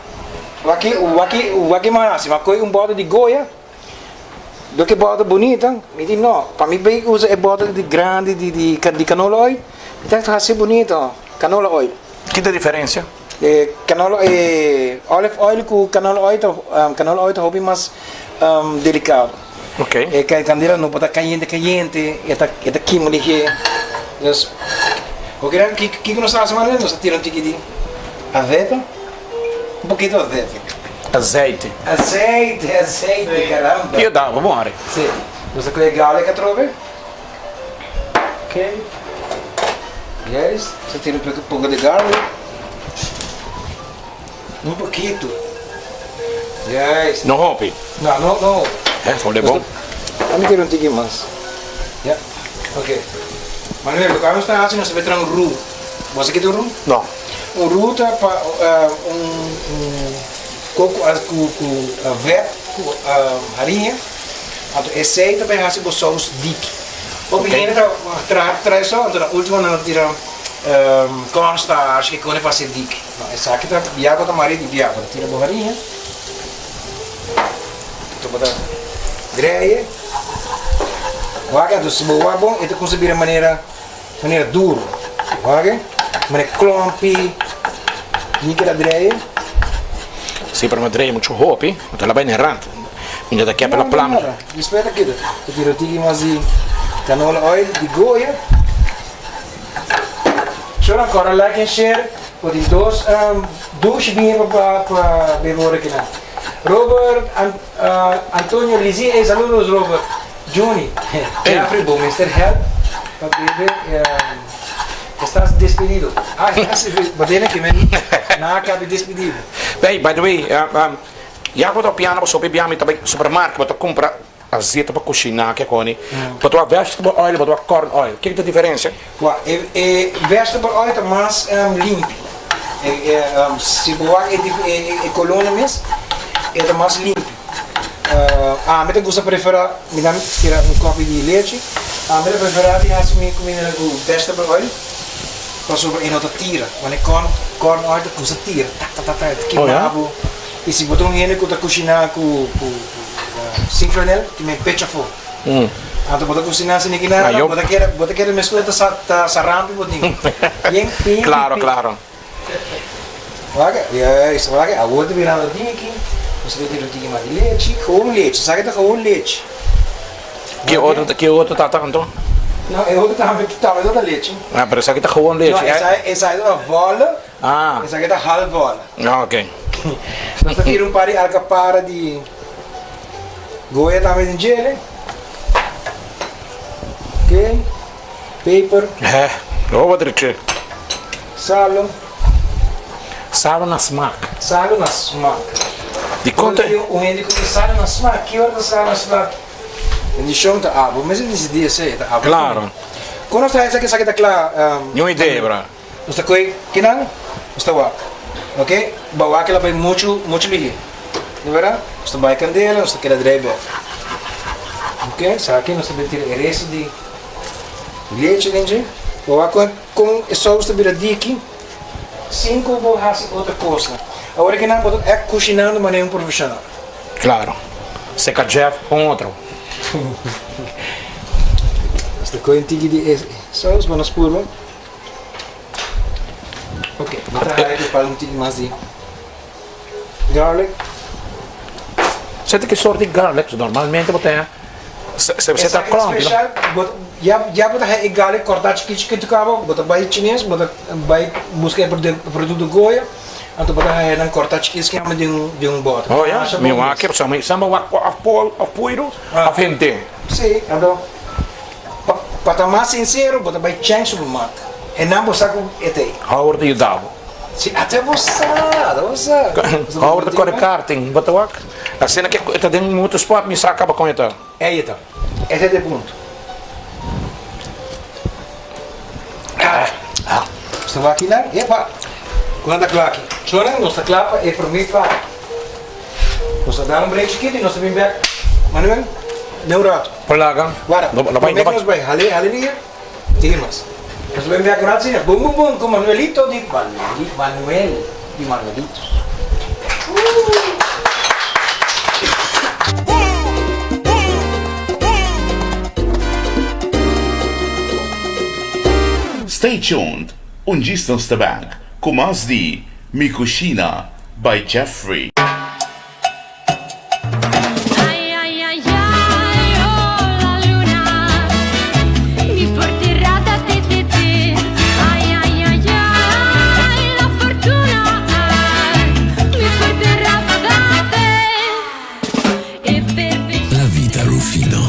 wak, wak, wak mi a hasi, mi a kohe un bòter di Goya. Dor ku e bòter bunita, mi di no, pa mi bay usa e bòter di grandi di di di canola oil, mi ta hasi bunita, canola oil. Ki ta diferensia? E canola e olive oil ku canola oil ta canola oil ta hopi mas delikado. Ok. E kandela no por ta kayente kayente, e ta e ta kima lihé. Dus, oke kiko nos ta hasi manera? Nos ta tira un tiki di azeta. Un poquito azete. Azeite. Azeite, azeite, caramba. Io daba bon ari. Si. Nos ta coge garlic atrobe. Ok. Juist. Nos ta tira un poco di garlic. Un poquito. Juist. No hopi. No, no, no. Eh, hole bon. Ami tira un tiki mas. Ya. Ok. Manuel, loke nos ta haci, nos ta bay traha un roux. Bo sa kita un roux? No. Un ruta pa un koko ku ku vèt ku hariña, anto esei ta bai hasi bo sous diki. Hopi hende ta traha traha esou, anto na ultimo nan ta tira cornstarch kiko pa hasi diki. No, esaki ta bia ku ta mari di bia, bo ta tira bo hariña, anto bo ta dreie, wak anto si bo wak bon e ta kuminsá bira manera. Manera duro. Wak manera klompi. Ni keda dreye. Si, pero mi a dreye mucho hopi. Mi ta la bai na e rand. Mi no ta kepa la plam. No, no, nada. Despues ta keda. Ta tira un tiki mas di canola oil di Goya. Shor ancora like en share. Bo tin dos douche bien pa pa bebe ora kinan. Robert Antonio Lizzie, ey saludos Robert. Juni, Jeffrey bo mester help pa bebe estás despedido. Ah, estás bo tene ke men na a kabi despedido. Hey, by the way, ya bo ta piano bo sopi bia mi ta bai supermarket bo ta kumpra azeta pa kushiná ke koni. Bo ta wak vegetable oil bo ta wak corn oil. Kiko ta diferensia? Wak, e e vegetable oil ta mas limpi. E e si bo wak e e kolónan mes e ta mas limpi. Ami ta gusta prefera, mi ta tira un kopi di lechi, ami ta prefera di hasi mi kuminda ku vegetable oil pasobra e no ta tira. Wanneer corn corn oil ta kusa tira tak tak tak tak e ta kima bo. I si bo ta un hende ku ta kushiná ku ku sin flanel ti men pecha afó. Anto bo ta kushiná sin niki nada bo ta keda bo ta keda meskos ta sa ta sarampi bo tin. Bien bien Klaro klaro. Wak, juist, wak, awor ta birando diki, nos ta tira un tiki mas di lechi, gewoon lechi, esaki ta gewoon lechi. Ki otro, ki otro ta ta anto? No, e otro tambe, tambe ta ta lechi. Ah, pero esaki ta gewoon lechi. No, esaki, esaki ta volle, Ah. esaki ta half volle. Ah, ok. Nos ta tira un par di alcapara di Goya tambe den djele. Ok. Peper. Heh, lo wat riche. Salo. Salo na smak. Salo na smak. Di kon ta. Un hende ku di salo na smak, ki ora ta salo na smak? Bendishon ta abo mester disidí esei, ta abo. Klaro. Kon nos ta hasi esaki ta kla? Niun idea, bra. Nos ta kohe kinan, nos ta wak. Ok, bo wak el a bai muchu muchu lihé. Di berdad, nos ta bai kandela, nos ta keda drei bek. Ok, esaki nos ta bin tira e resto di lechi den dje. Bo wak kon kon e sous ta bira diki sin ku bo hasi otro kosnan. Awor kinan bo ta èk kushinando manera un profeshonal. Klaro. Seka Jeff un otro. Nos ta kohe un tiki di e sous pa nos purba. Ok, bo ta haya ku fal un tiki mas di garlic. Sete ki sort di garlic? Normalmente bo ta se se ta klomp. Special, bo ya ya bo ta haya e garlic kortá chikit chikit kaba, bo ta bai chines, bo ta bai buska e produkto Goya, anto bo ta haya nan kortá chikit chikit den un den un bòter. Oh ya, mi wak e, mi sa bo wak òf pol òf puiru òf hende. Si, anto Pa pa ta mas sincero bo ta bay Cheng supermarkt e nan bo sa cu e ta ey. Howard ta yuda bo. Si ata bo sa, ata bo sa. Howard ta core karting, bo ta wak. Asina ke e ta den motorsport mi sa caba con e ta. Ey e ta. Ese ta e punto. Ah. Nos ta wak kinan? Epa! Cu nan ta cla aki? Chonan, nos ta cla pa e prome parti. Nos ta dal un break chikito y nos ta bin bek. Manuel, den un rato. Plaga. Wara, No, no bai, prome no ku bai. nos bai. Hale, haleluya. Tiki mas. Nos ta bin bek un rato asina. Bum, bum, bum, ku Manuelito di Manueli, Manuel di Manuelitos. Stay tuned, un djis nos ta bek ku mas di Mi Cushina by Jeffrey. La vita Rufino.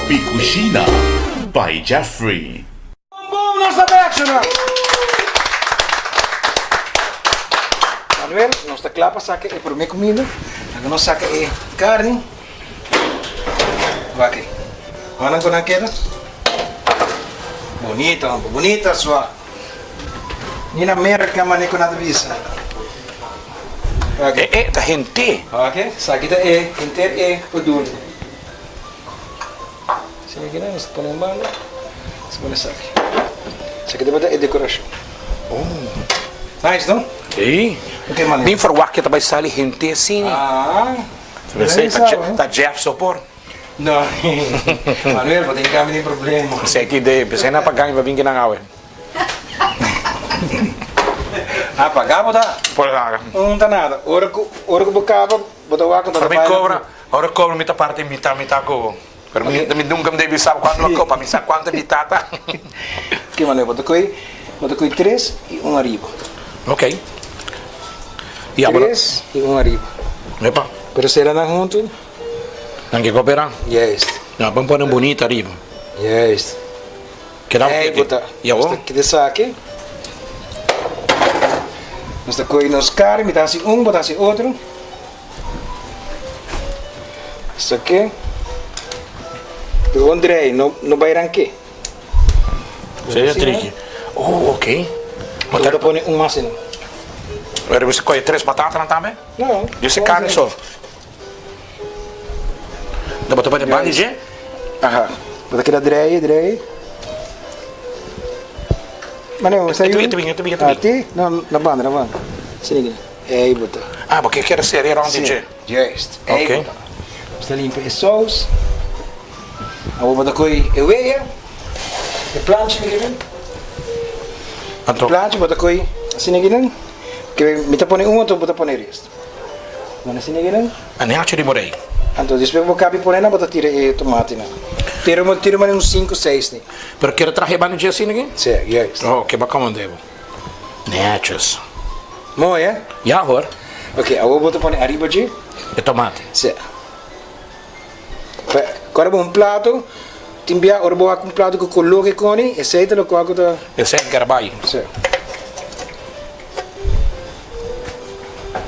Mi Cushina by Jeffrey. Boom boom nos ta bek shona. Manuel nos ta kla pa saka e prome kuminda laga nos saka e karni wak ei wak nan ku nan keda bonita homber bonita sua. Ni na Merca mane cu nan ta bisa. E e ta henter. Ok, esaki ta e henter e bedoeling. Esaki aki nos ta pone un banda, nos ta pone esaki. Esaki tabata e decoracion. Oh. Nice, no? Sí. Ok, Manuel. Bin verwacht que ta bai sali henter cine. Ah. Pensei, ta, ta Jeff so por. No. Manuel, bo tin cambio di problema. Pensei ki de, pensei na paga mi pa bin kinan awe. Ah, paga bo ta? Por paga. Un ta nada. Ora cu, ora cu bo caba, bo ta wak cu ta Ora mi cobra, ora cobra mi ta parti mita mita cu bo. Pero mi, mi nunca mi debi sa cuanto mi copa, mi sa cuanto mi tata. Ok, Manuel, bo ta coy, bo ta coy tres y un ariba. Ok. Ya, bo. Tres y un ariba. Epa. Pero sera nan hunto. Nan ke cooperan? Juist. Ya, bon pone bonito ariba. Juist. Keda Ey, bo ta. Ya bo. Nos ta kita esaki. Nos ta coy nos carne, mi ta haci un, bo ta haci otro. Esaki. Gewoon drei, no, no bai ranke. Seria tricky. Oh, ok. Bo ta pone un mas in. Pero bo coy tres batata tambe? No. Dios e carne so. Dan bo ta pone bandi dje? Aha. Bo ta keda drei, drei. Mane, bo sa yu? E ta bin, e ta bin, e ta bin. Ah, ti? No, na banda, na banda. Sini gina. Ei bo ta. Ah, bo ke kere serie rond di dje? Juist. Ei bo ta. Bo ta limpia e saus. Awor bo ta koe e wea, e plancha mi kimen. Anto. E plancha bo ta koe asina kinan. Ke mi ta pone un anto bo ta pone resto. Pone asina kinan. A neacho di morei. Anto despues bo kabi pone nan bo ta tira e tomatenan. Tira tira mane un sinku seis ni. Pero kere traha e banda dje asina ki? Si, juist. Oh, ke bo komand'é bo. Netjes. Mooi hè? Ja hoor. Oké, awor bo ta pone ariba dje. E tomate. Si. Ora bo un plato, tin bia ora bo wak un plato ku koló ke koni, esei ta lokual ku ta. Esei ta bai. Si.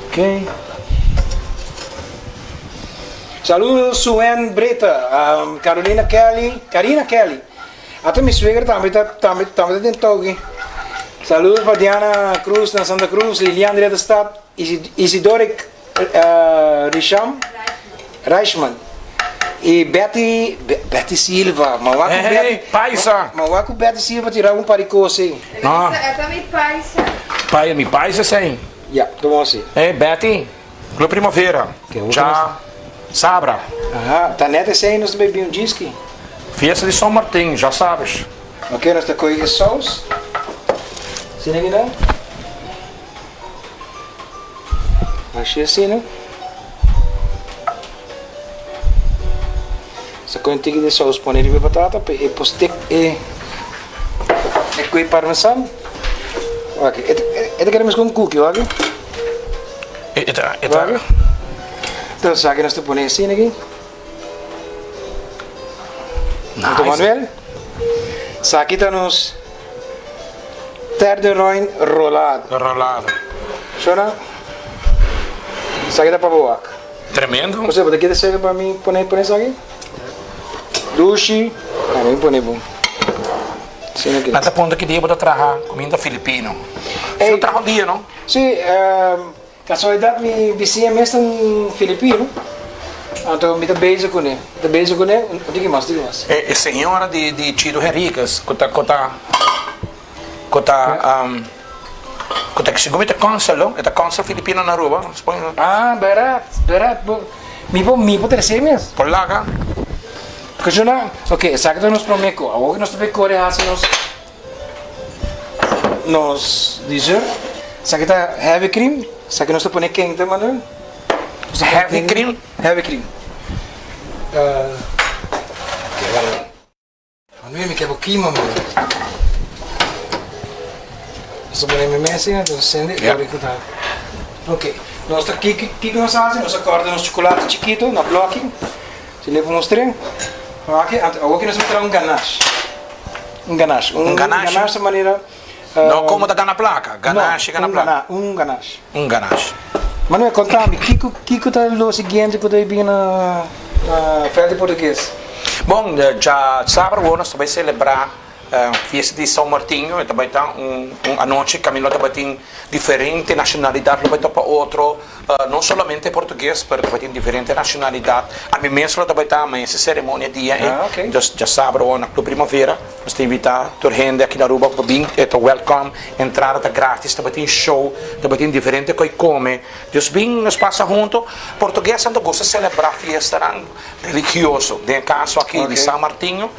Ok. Saludos Suen Brita, Carolina Kelly, Carina Kelly. Ata mi suegra tambe ta tambe tambe ta den touki. Saludos pa Diana Cruz na Santa Cruz, Lilian Redestad, Isidoric Risham, Reichman y Betty, Betty Silva, ma wak ku Betty, paisa. Ma wak ku Betty Silva tira un par di kos ei. No. Esta mi paisa. Pai, mi paisa esei. Ya, tuma así. Hey Betty, lo primavera. Cha sabra. Aha, ta net esei nos ta bay bin un djiski. Fiesta di San Martin, ja sabes. Ok, nos ta koe e saus. Asina aki nan. Haci asina. Sa con un tiki di saus pone riba e batata pa e por stick e e cue parmesan. Wak, e e ta keda mescon un cookie, wak. E ta e ta. Wak. Entonces aki nos ta pone asina aki. Nice. Manuel, esaki ta nos Tenderloin rolado. Rolado. Shona, esaki ta pa bo wak. Tremendo. Jose, bo ta kere sega pa mi pone pone esaki? Dushi. A mi pone bon. Asina ke. Nan ta puntra ki dia bo ta traha kuminda filipino. Ey. Si bo traha un dia, no? Si, Casualidad mi bisiña mes ta un filipino, anto mi ta bezig cune, mi ta bezig cune, un tiki mas, un tiki mas. E señora di di Chido Henriquez cu ta cu ta cu ta cu ta segun mi ta consul lo, e ta consul filipino na Aruba, supongo. Ah, berat, berat, bo mi por mi por trece mes. Por laga. Cashona, ok, esaki ta nos prome cu, awor cu nos ta bay core haci nos. Nos dessert. Esaki ta heavy cream. Esaki nos ta pone kente, Manuel. Heavy cream? Heavy cream. Manuel, mi ke bo kima, Manuel. Nos ta pone mi mesa, nos ta sende Ja. ora ku ta. Ok. Nos ta kiko kiko nos hasi? Nos ta kòrta nos chocolate chikito na blòki. Si le por mostr'é. Aki, anto awor ki nos ta traha un ganache. Un ganache. Un ganache? Un ganache ta manera. No como ta gana placa. Ganache gana no, placa. Un ganache. Un ganache. Manuel, contami, kico, kico ta lo siguiente cu ta bin na, na Veld di Portugues? Bon, dja sabra awor nos ta bay celebra. Fiesta di São Martinho, e ta bai ta un un anochi kaminda lo tabatin diferente nashonalidat lo bai topa otro, no solamente portugues pero tabatin diferente nashonalidat. Ami mes lo tabata ta ama ese seremonia dia ei. Dus djasabra awor na Club Primavera nos ta invita tur hende aki na Aruba pa bin, e ta welcome, entrada ta gratis, tabatin show, tabatin diferente koi kome. Dus bin nos pasa hunto. Portuguesnan ta gusta selebrá fiestanan religioso, den e kaso aki di San Martinho,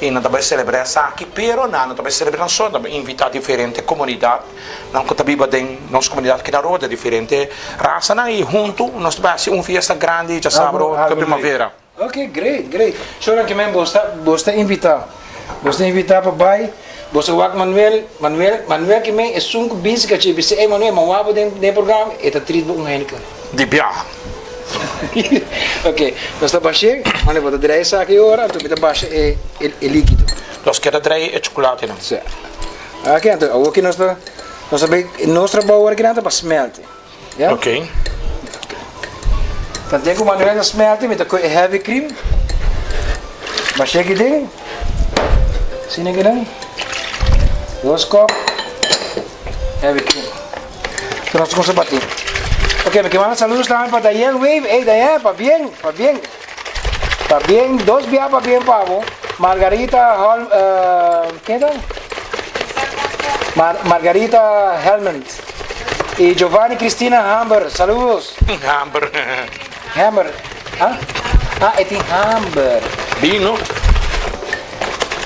i nan ta bai selebrá esaki, pero nan no ta bai selebrá nan so, nan ta bai invitá diferente komunidatnan ku ta biba den nos komunidat aki na Aruba, di diferente rasanan, i huntu nos ta bai hasi un fiesta grandi djasabro ku primavera. Ok, great, great. Shornan ki men bo ta, bo ta invitá, bo ta invitá pa bai, bo ta wak Manuel, Manuel, Manuel ki men esun ku binsi kachi bisa, ey Manuel, mi wak bo den den programa, e ta trit bo un Heineken. Di biaha. Ok, nos ta bash'é, Manuel bo ta drei esaki ora, anto mi ta basha e e likido. Nos keda drei e chokolatenan. Sí. Ok, anto awor ki nos ta, nos ta bai, nos trabou awor akinan ta pa smelte. Ya? Ok. Tanten ku Manuel ta smelte, mi ta kohe e heavy cream, bash'é aki den, asina akinan, dos kòp. Heavy cream. So nos kuminsa bati. Ok, mi ke manda saludos tambe pa Diane Wave. Ey Diane, pabien, pabien. Pabien, dos bia pabien pa bo. Margarita Hol, uh, ken ta? Mar Margarita Helmond. Y Giovanni Cristina Hamber, saludos. Hamber. Hamber. Ah, ah, e tin hamber. Bino.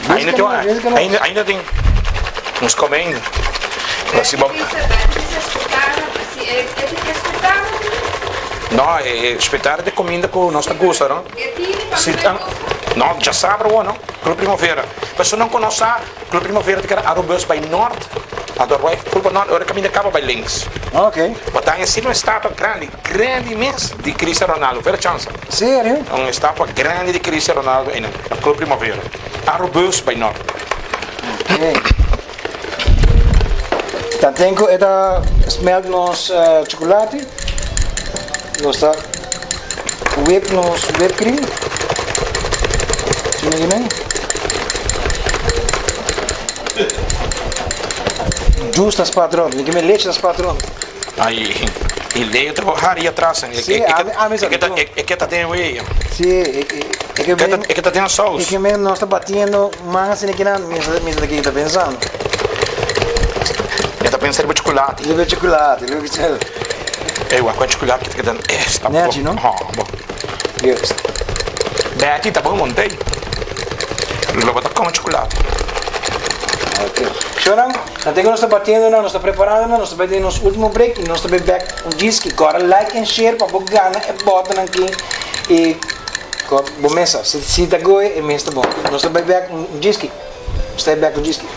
Ainda tin, ainda, ainda tin. Nos come ainda. Si bo... No, e spetare de comida cu nos ta gusta, no? Si, no, djasabra awor, no? Club Primavera. Personan cu no sa, Club Primavera ta keda Arubus bay nort, anto bay full pa nort, ora caminda caba bay links. Ok. Bo ta encima un estatua grandi, grandi mes, di Cristiano Ronaldo. Vera chansa. Serio? Un estatua grandi di Cristiano Ronaldo einan, na Club Primavera. Arubus bay nort. Ok. Ta ten cu e ta smelt nos chocolate. Nos ta whip nos whip cream. Asina aki men. Juice ta spat rond. Ni kimen leche ta spat rond. Ai, e Leo ta hari atras. Sí, ami, ami sa tu. E ke ta den wea. Sí, e ke men. E ke ta den saus. E ke men nos ta batiendo man asina kinan, mi sa mi sa ta pensando. E ta pensa riba chocolate. Riba chocolate, riba chocolate. Ey, wak e chocolate ke ta keda esta bo. Nechi, no? Ha, bo. Yes. Betty ta bon montey. Lo bo ta come chocolate. Ok. Shonan, antes ku nos ta batiendo nan, nos ta preparando nan, nos ta bai den nos ultimo break y nos ta bai back un djiski. Kòrda like en share pa bo gana e bòtnan aki y bo mesa. Si, si ta goe, e mes ta bon. Nos ta bai back un djiski. Nos ta bai back un djiski.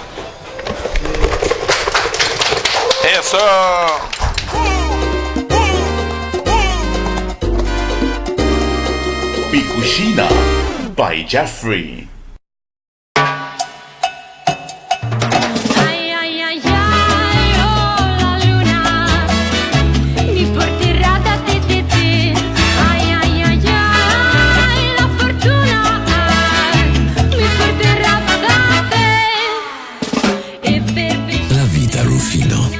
Eso! Mi Cushina by Jeffrey. La Vita Rufino.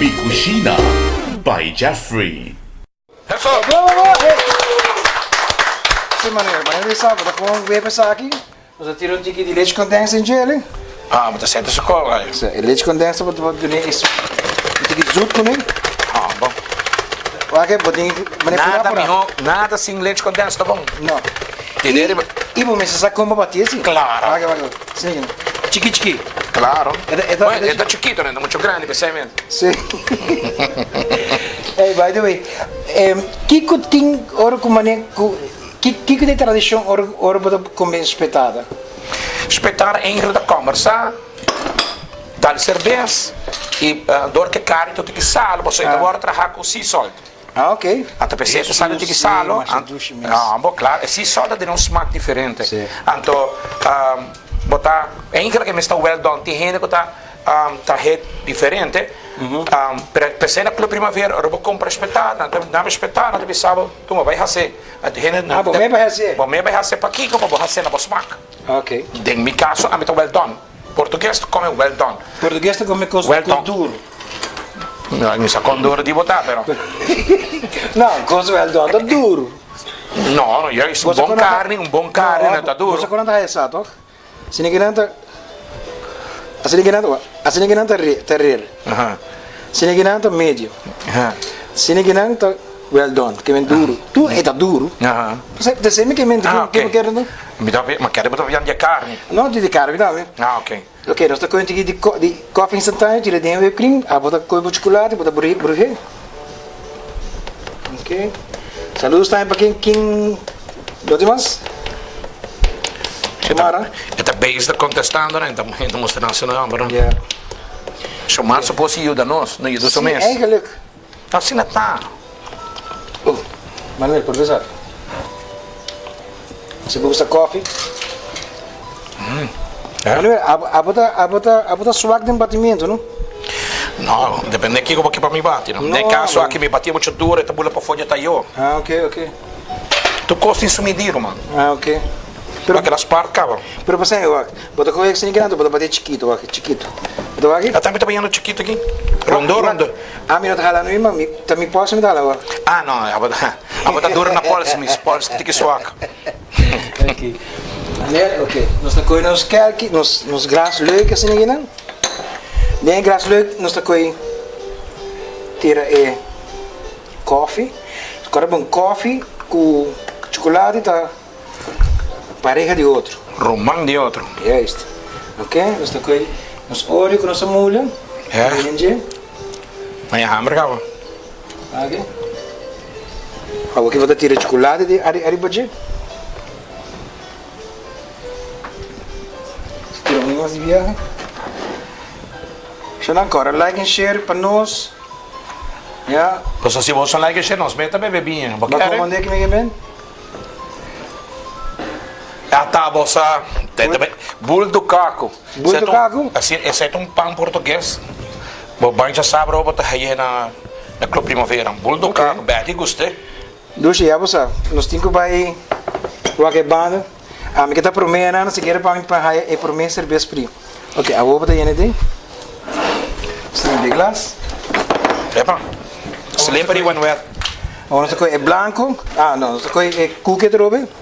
Mi Cushina by Jeffrey. Si Manuel, Manuel di sa, bo ta con web esaki, nos a tira un tiki di leche condens den djele. Ah, bo ta senta su cola. Si, e leche condens bo ta dune un tiki zoet cune. Ah, bon. Wak, bo tin manera Nada miho, nada sin leche condens ta bon. No. I bo mester sa kon bo bati asi. Claro. Wak, wak, si, chiki chiki. Claro. Bueno, e ta chikito, no e ta mucho grandi, p'esei mes. Si. Ey, by the way, kiko tin ora ku mane ku kiko ta e tradishon ora ora bo ta kome spetada? Spetada eigenlijk ta kòmbersá, dal serbes i dor ku e karni ta tiki salo pasobra e ta wòrdu traha ku sea salt. Ah, ok. Anto p'esei e ta sali tiki salo. Ah, bo klaro, e sea salt ta duna un smak diferente. Anto bo ta eigenlijk e mes ta well done, tin hende ku ta Trahe diferente, pero p'esei na Club Primavera ora bo compra respetá, nan ta nan respetá, nan ta bisa bo, tuma bai hasi. Anto hende Ah, bo me bai hasi. Bo me bai hasi pakiko pa bo hasi na bo smak. Ok. Den mi kaso ami ta well done. Portugues ta come well done. Portugues ta come kos Well done. duro. No, mi sa kon duro di bo ta, pero. No, kos well done ta duro. No, no, juist un bon carni, un bon carni no ta duro. Bo sa kon nan ta hasi sa toch? Asina ki nan ta Asina ki nan ta Asina ki nan ta ta rere Asina ki nan ta medio Asina ki nan ta well done ke men duru Tur e ta duru Ta semi ke men ke bo kere no Mi ta ma kere bo ta papia di e karni No di karni tambe Ah ok Ok nos ta kohe un tiki di di koffie instantaneo tira den e whipped cream abo ta kohe bo chocolate bo ta bruhe Ok saludos tambe pa ken ken lo demas Xiomara. E ta bezig ta contestando nan, e ta mustra nan su nomber. Yeah. Xiomara supos si yuda nos, no yuda su mes. Si, eigenlijk. Asina ta. Oh, Manuel, por besar. Si bo gusta koffie. Mm. Manuel, abo, abo ta, abo ta, abo ta swak den batimiento, no? No, depende kiko bo ke pa mi bati, no? No, Den kaso no. aki mi batia mucho duro, e ta bula pafó dje ta yo. Ah, ok, ok. Tur kos tin su midí, ruman. Ah, ok. Pero, Wak, el a spart kaba. Pero pasá, wak, bo ta kohe esei grandi, bo ta batia chikito, wak, chikito. Bo ta wak? A tambe ta bayando chikito aki. Rondo, rondo. Ami no ta hala mi, ma mi, ta mi pols mi ta hala, wak. Ah, no, abo ta, abo ta duro na pols, mi pols ta tiki swak. Ok. Aner, ok. Nos ta kohe nos kelki, nos, nos glas leuk asina akinan. Den e glas leuk nos ta kohe tira e koffie. Kòrda bon, koffie ku chocolate ta pareha di otro. Ruman di otro. Juist. Ok, nos ta kohe nos oreo ku nos a mula. Ja. Den dje. Maña hamber kaba. Ok. Awor ki bo ta tira chocolate di ariba dje. Tira un mas di biaha. Shana ancora like and share pa nos. Ya. Pasobra si boso like and share nos meta bebe biña. Bo Bo kere? komand'é ki mi ke ben? Ata bo sa Bul do Caco. Bul do Caco? Esei ta un pan portugues. Bo bancha sabra bo ta haye na Club Primavera. Bul do Caco. Betty gust'é. Dushi, ya bo sa, nos tin ku bai wak e banda. Ami ke ta promé nan, sikiera pa mi pa haya e promé serbes frio. Ok, awor bo ta yena den. Slimpia e glas. Epa, slippery when wet. Awor nos ta kohe e blanco. Ah, no, nos ta kohe e cookie atrobe.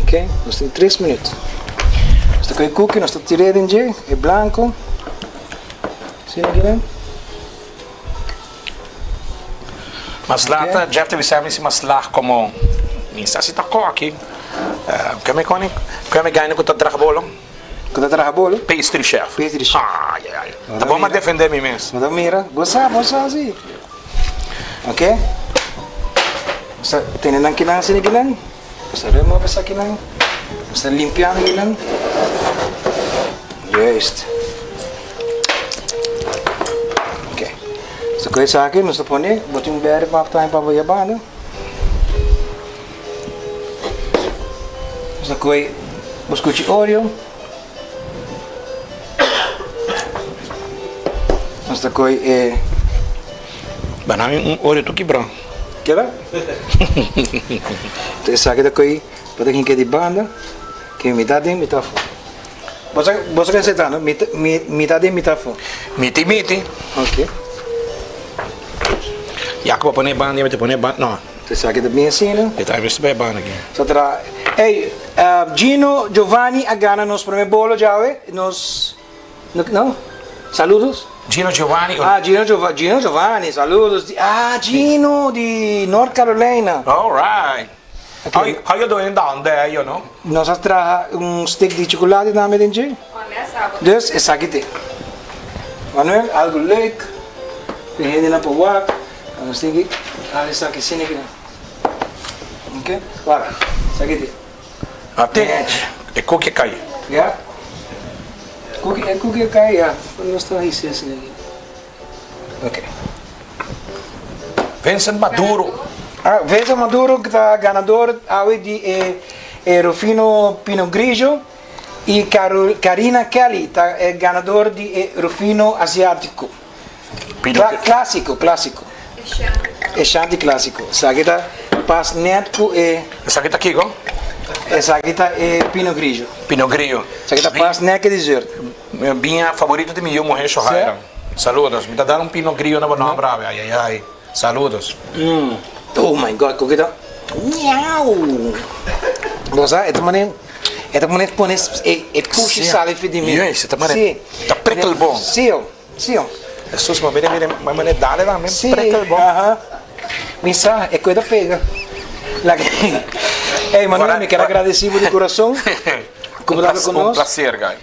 Ok, nos tin tres minuut. Nos ta kohe e cookie, nos ta tir'é den dje, e blanco. Asina aki. Mas lata Jeff ta bisa mi si mas lag komo mi sa si ta koki. Ke mi koni ke mi gaina ku ta traha bolo? Ku ta traha bolo? Pastry chef. Pastry chef. Ai ai ai. Ta bon pa defende mi mes. Bo ta mira, bo sa, bo sa si. Ok. Nos ta tene nan kinan asina kinan. Nos ta remove esakinan. Nos ta limpiando kinan. Juist. Ok. So ku esaki nos ta pone, bo tin un berde pa tambe pa bo yaba no. Nos ta koe bo skuchi oreo. Nos ta koe e. Banami un oreo tur kibrá. Keda? Esaki ta koe bo ta hinka di banda, ke mitad den mitad afó. Boso boso ke seta no? Mita mi mita den mita afó. Miti miti. Ok. Ya ku bo pone banda mi ta pone banda no. Esaki ta bien asina. E ta mester bai banda aki. Sa tra ey Gino Giovanni a gana nos prome bolo djawe nos no saludos. Gino Giovanni. Ah Gino Giovanni Gino Giovanni saludos di ah Gino di North Carolina. Alright. How how you doing down there you know. Nos a traha un stick di chocolate tambe den dje. Dus esaki te. Manuel algo leuk. Ku e hendenan por wak. Nos tin ki haci esaki asina aki nan. Ok, wak. Esaki te. Ate e cookie a cay. Ya. Cookie, e cookie a cay ya. Nos ta haci asina aki. Ok. Vincent Maduro. Ah, Vincent Maduro ku ta ganador awe di e e Rufino Pinot Grigio i Karina Kelly ta e ganador di e Rufino Asiatico. Pinot Clásico, clásico. E Chianti Clásico. Esaki ta pas net ku e. Esaki ta kiko? Esaki ta e Pinot Grigio. Pinot Grigio. Esaki ta pas net ku e dessert. Biña favorito di mi yu muher Shohaira. Saludos. Mi ta dal un pino grillo na bo nomber awe. Ayayay. Saludos. Oh my God, koke ta miauw. Bo sa, e ta mane, e ta mane pone e pushi sali fi di mi. Yes, e ta mane, ta prikkel bon. Si, si. Jesus, ma mira, mira, ma mane dale tambe, prikkel bon. Aha. Mi sa, e koe ta pega. Laga, ey, Manuel, mi kier a gradeci bo di corazon. Ku bo tabata ku nos. Un placer, guy.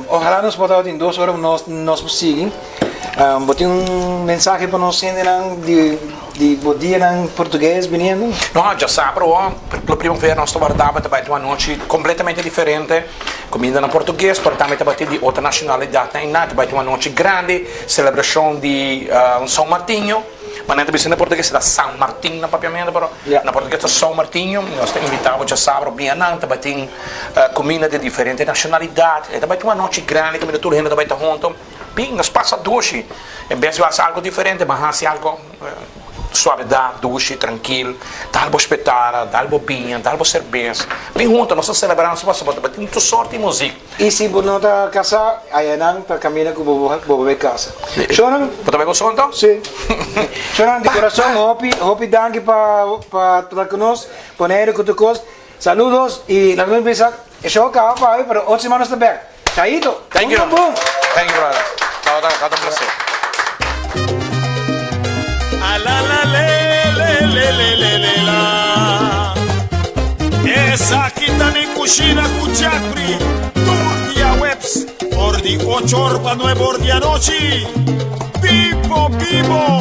Ojalá nos por tabatin dos ora nos nos por sigui. Bo tin un mensahe pa nos hendenan di di bo dianan portugues biniendo? No, djasabra awor, lo primavera nos ta warda pa ta bai tin un anochi completamente diferente. Cumindanan portugues, pero tambe tabatin di otro nacionalidadnan einan. Ta bai tin un anochi grandi, celebracion di São Martinho. Ma nan ta bisa na portugues ta San Martin na papiamento pero na portugues ta São Martinho. Nos ta invita bo djasabra bia nan tabatin cuminda di diferente nacionalidad. E ta bai tin un anochi grandi caminda tur hende ta bai ta hunto. Bin nos pasa dushi. En bes di hasi algo diferente ban hasi algo suavedad, dushi, trankil. Dal bo spetara, dal bo biña, dal bo serbes. Bin hunto nos ta celebra nos pasobra tabatin tur sorti muziek. I si bo no ta kasá, ayanan ta kaminda ku bo bo bai kasa. Shonnan. Bo ta bai goso anto? Sí. Shonnan, di kurason hopi, hopi danki pa pa ta ku nos, Boneiru ku tur kos. Saludos i laga nos bisa e show a kaba pa awe, pero otro siman nos ta bèk. Chaito! Thank you. Bum, bum, bum! Thank you, brother. Tabata, tabata un placer. Alalalelelelelelelá. Esaki ta mi kushina ku Jeffrey tur diaweps for di ocho or pa nuebe or di anochi. Bibo bibo!